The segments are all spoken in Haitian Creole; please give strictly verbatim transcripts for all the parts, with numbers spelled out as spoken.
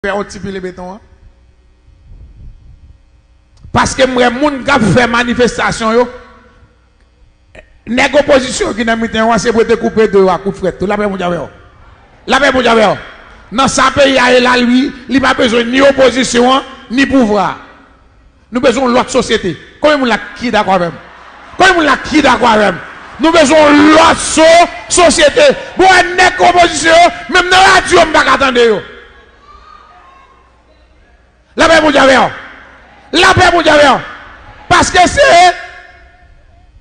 fè yon ti pile beton an. Paske m wè moun k ap fè manifestasyon yo, nèg opozisyon ki nan mitan yo a, se pou yo te koupe do yo a kout frèt tou. Lapè Bondye avè w. Lapè Bondye avè w. Nan sa peyi a ye la, li, li pa bezwen ni opozisyon an, ni pouvwa a. Nou bezwen yon lòt sosyete. Konbyen moun la ki dakò avè m? Konbyen moun la ki dakò avè m? Nou bezwen yon lòt so, sosyete. Bon, wè nèg opozisyon yo, menm nan radyo, m pa ka tande yo. Lapè Bondye avè w. Lapè Bondye avè w. Paske se,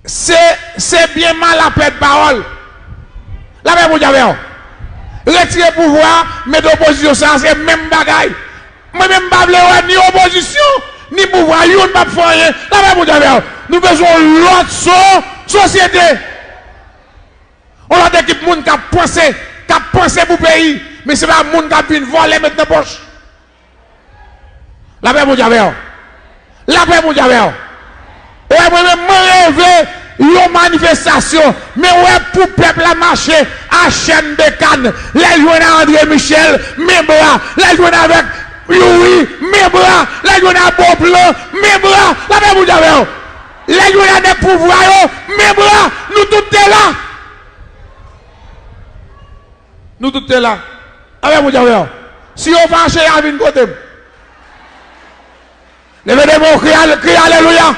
se, se byen mal a pèd pawòl. Lapè Bondye avè w. Retire pouvwa a, mete opozisyon, sa se menm bagay. Mwen menm m pa vle wè ni opozisyon, ni pouvwa, youn p ap fè anyen. Lapè Bondye avè w. Nou bezwen yon lòt so, sosyete. Yon lòt ekip moun k ap panse, k ap panse pou peyi, men se pa moun k ap vin vòlè met nan pòch. Lapè Bondye avè w. Lapè Bondye avè w. Wè, mwen menm, mwen reve yon manifestasyon. Men wè, pou pèp la mache a chèn de kann. Lè l jwenn a André Michel, men bra. Lè l jwenn avèk Youri, men bra. Lè l jwenn a Bonplan, men bra. Lapè Bondye avè w. Lè l jwenn a nèg pouvwa yo, men bra. Nou tout te la. Nou tout te la. Lapè Bondye avè w. Si yo fache, y a vin kote m. Leve de men w, kriye ale-, kriye alelouya.